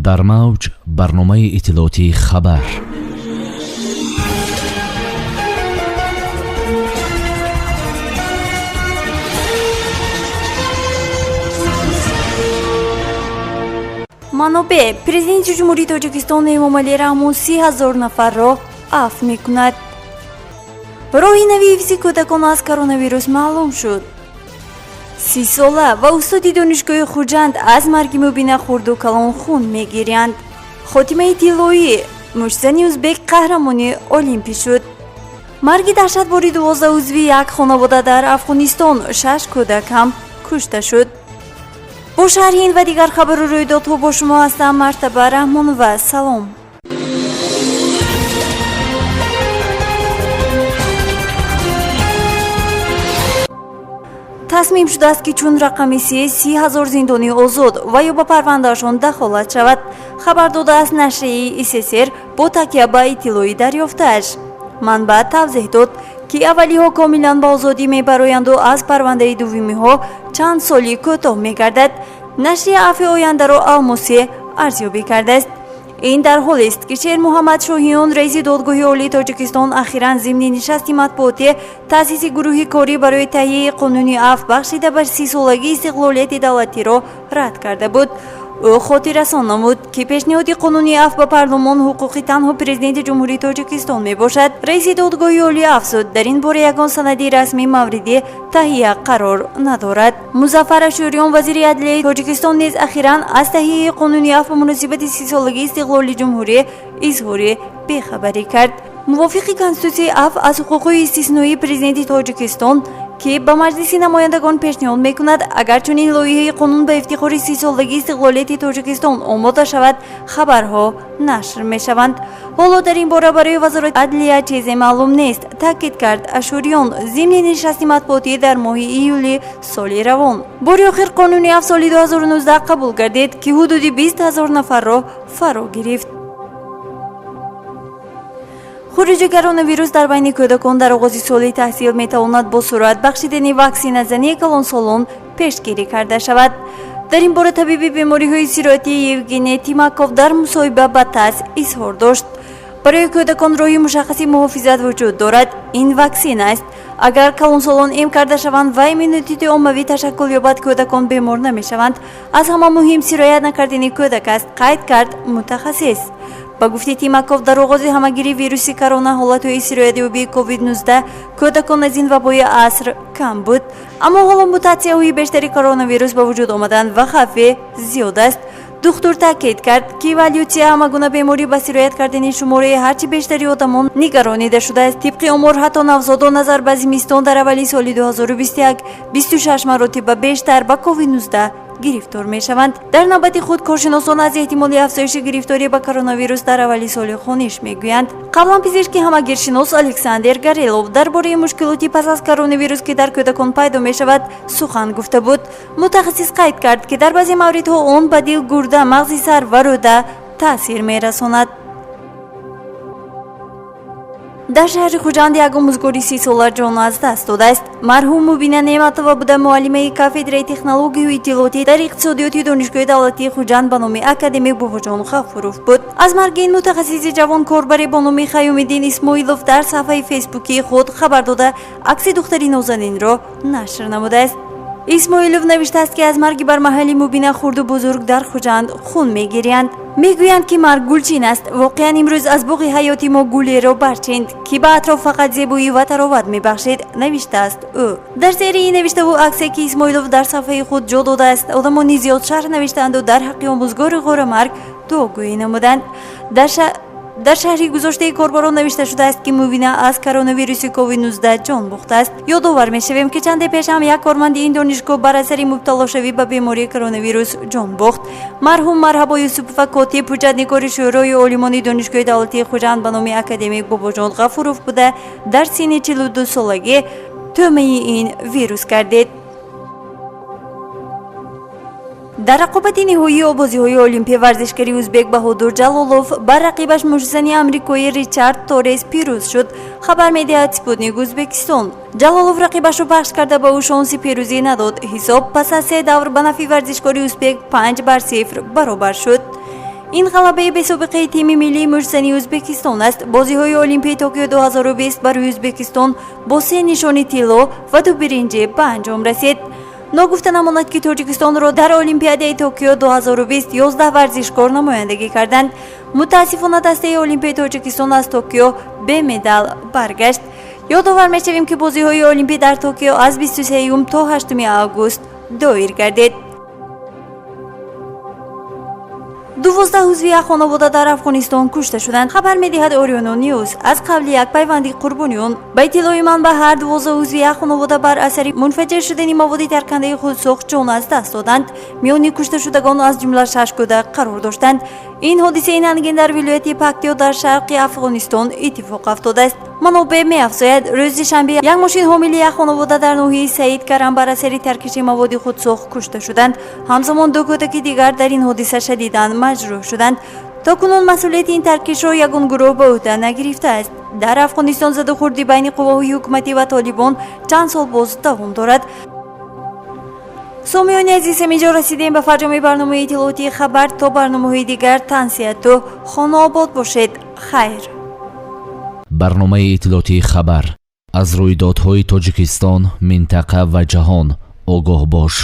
Дар мавҷ барномаи иттилоотии «Хабар». Манобеъ: Президенти Ҷумҳурии Тоҷикистон Эмомалӣ Раҳмон 30 000 нафарро афв мекунад. Роҳи нави ҳифзи кӯдакон аз коронавирус маълум шуд. 30-сола ва устоди Донишгоҳи Хуҷанд аз марги Мубина хурду калон хун мегирянд. Хотимаи тиллоӣ: муштзани узбек қаҳрамони олимпӣ шуд. Марги даҳшатбори 12 узви як хонавода дар Афғонистон, шаш кӯдак ҳам кушта шуд. Бо шарҳи ин ва дигар хабару рӯйдодҳо бо шумо ҳастам Мартаба Раҳмонова. Салом. Тасмим шудааст, ки чун рақами се 30 000 зиндонӣ озод ва ё ба парвандаашон дахолат шавад, хабар додааст нашрияи ССР бо такя ба иттилои дарёфтааш. Манбаъ тавзеҳ дод, ки аввалиҳо комилан ба озодӣ мебароянду аз парвандаи дуввумиҳо чанд соли кӯтоҳ мегардад. Нашрия афви ояндаро алмосӣ арзёбӣ кардааст. Ин дар ҳолест, ки Шермуҳаммад Шоҳиён, раиси Додгоҳи Олии Тоҷикистон, ахиран зимни нишасти матбуотӣ таъсиси гурӯҳи корӣ барои таҳияи қонуни афв бахшида ба 30-солагии истиқлолияти давлатиро рад карда буд. Ӯ хотиррасон намуд, ки пешниҳоди қонуни афв ба парлумон ҳуқуқи танҳо Президенти Ҷумҳурии Тоҷикистон мебошад. Раиси Додгоҳи Олӣ афзуд, дар ин бора ягон санади расмӣ мавриди таҳия қарор надорад. Музаффар Ашӯриён, вазири адлияи Тоҷикистон, низ ахиран аз таҳияи қонуни афв ба муносибати 30-солагии истиқлоли ҷумҳурӣ изҳори бехабарӣ кард. Мувофиқи Конститутсияи, афв аз ҳуқуқҳои истисноии Президенти Тоҷикистон, ки ба Маҷлиси намояндагон пешниҳод мекунад. Агар чунин лоиҳаи қонун ба ифтихори 30-солагии истиқлолияти Тоҷикистон омода шавад, хабарҳо нашр мешаванд. Ҳоло дар ин бора барои Вазорати адлия чизе маълум нест, таъкид кард Ашӯриён зимни нишасти матбуотӣ дар моҳи июли соли равон. Бори охир қонуни афв соли 2019 қабул гардид, ки ҳудуди 20 000 нафарро фаро гирифт. Хуруҷи коронавирус дар байни кӯдакон дар оғози соли таҳсил метавонад бо суръат бахшидани ваксиназании калонсолон пешгирӣ карда шавад. Дар ин бора табиби бемориҳои сироятӣ Евгений Тимаков дар мусоҳиба ба ТАСС изҳор дошт. Барои кӯдакон роҳи мушаххаси муҳофизат вуҷуд дорад, ин ваксина аст. Агар калонсолон эм карда шаванд ва иммунитети оммавӣ ташаккул ёбад, кӯдакон бемор намешаванд. Аз ҳама муҳим сироят накардани кӯдак аст, қайд кард мутахассис. Ба гуфти Тимаков, дар оғози ҳамагирии вируси корона ҳолатҳои сироятёбии COVID-19 кӯдакон аз ин вабои аср кам буд, аммо ҳоло мутатсияҳои бештари коронавирус ба вуҷуд омаданд ва хавфе зиёд аст. Духтур таъкид кард, ки эволютсия ҳама гуна беморӣ ба сироят кардани шумораи ҳарчи бештари одамон нигаронида шудааст. Тибқи омор, ҳатто навзодон назар ба зимистон дар аввали соли 2021 26 маротиба бештар ба COVID-19 гирифтор мешаванд. Дар навбати худ коршиносон аз эҳтимоли афзоиши гирифторӣ ба коронавирус дар аввали соли хониш мегӯянд. Қаблан пизишки ҳамагиршинос Александр Горелов дар бораи мушкилоти пас аз коронавирус, ки дар кӯдакон пайдо мешавад, сухан гуфта буд. Мутахассис қайд кард, ки дар баъзе мавридҳо он ба дил, гурда, мағзи сар ва рӯда таъсир мерасонад. Дар шаҳри Хуҷанд як омӯзгори 30-сола ҷон аз даст додааст. Марҳум Мубина Неъматова буда, муаллимаи кафедраи технологияю иттилоотӣ дар иқтисодиёти Донишгоҳи давлатии Хуҷанд ба номи академик Бобоҷон Ғафуров буд. Аз марги ин мутахассиси ҷавон корбаре бо номи Хайёмиддин Исмоилов дар саҳфаи фейсбукии худ хабар дода, акси духтари нозанинро нашр намудааст. Исмоилов навиштааст, ки аз марги бармаҳали Мубина хурду бузург дар Хуҷанд хун мегирянд. Мегӯянд, ки марг гулчин аст. Воқеан, имрӯз аз боғи ҳаёти мо гулеро барчинд, ки ба атроф фақат зебоӣ ва тароват мебахшид, навиштааст ӯ. Дар зери ин навиштаву аксе, ки Исмоилов дар саҳфаи худ ҷо додааст, одамони зиёд шарҳ навиштаанду дар ҳаққи омӯзгори ғорамарг дуогӯӣ намуданд. Дар шарҳи гузоштаи корбарон навишта шудааст, ки Мубина аз коронавируси COVID-19 ҷон бохтааст. Ёдовар мешавем, ки чанде пеш ҳам як корманди ин донишгоҳ бар асари мубталошавӣ ба бемории коронавирус ҷон бохт. Марҳум Марҳабо Юсупова котиб, ҳуҷҷатнигори Шӯрои олимони Донишгоҳи давлатии Хуҷанд ба номи академик Бобоҷон Ғафуров буда, дар синни 42 солагӣ тӯъмаи ин вирус гардид. Дар рақобати ниҳоии обозиҳои олимпӣ варзишгари узбек Баҳодур Ҷалолов бар рақибаш муштзани амрикоӣ Ричард Торрес пирӯз шуд, хабар медиҳад Спутник Узбекистон. Ҷалолов рақибашро пахш карда, ба ӯ шонси пирӯзӣ надод. Ҳисоб пас аз се давр ба нафъи варзишкори узбек 5-0 баробар шуд. Ин ғалабаи бесобиқаи тими миллии муштзании Ӯзбекистон аст. Бозиҳои Олимпии Токио 2020 барои Ӯзбекистон бо се нишони тилло ва ду биринҷӣ ба анҷом расид. Ногуфта намонад, ки Тоҷикистонро дар Олимпиадаи Токио 2020 11 варзишкор намояндагӣ карданд. Мутаассифона, дастаи Олимпияи Тоҷикистон аз Токио бемедал баргашт. Ёдовар мешавем, ки бозиҳои Олимпӣ дар Токио аз 23 то 8 август доир гардид. 12 узви як хонавода дар Афғонистон кушта шуданд, хабар медиҳад Ориёно Ньюз аз қавли як пайванди қурбониён. Ба иттилои манбаъ, ҳар 12 узви як хонавода бар асари мунфаҷир шудани маводи таркандаи худсохт ҷон аз даст доданд. Миёни кушташудагон аз ҷумла шаш кӯдак қарор доштанд. Ин ҳодисаи нангин дар вилояти Пактиё дар шарқи Афғонистон иттифоқ афтодааст. Манобеъ меафзояд, рӯзи шанбе як мошин ҳомили як хонавода дар ноҳияи Саид Карам бар асари таркиши маводи худсохт кушта шуданд. Ҳамзамон ду кӯдаки дигар дар ин ҳодиса шадидан маҷрӯҳ шуданд. То кунун масъулияти ин таркишро ягон гурӯҳ ба ӯҳда нагирифтааст. Дар Афғонистон задухӯрди байни қувваҳои ҳукуматӣ ва Толибон чанд сол боз давом дорад. Сомиёни азиз, ҳаминҷо расидем ба фарҷоми барномаи иттилоотии «Хабар». То барномаҳои дигар тансиҳату хонаобод бошед. Хайр. Барномаи иттилоотии «Хабар». Аз рӯйдодҳои Тоҷикистон, минтақа ва ҷаҳон огоҳ бош.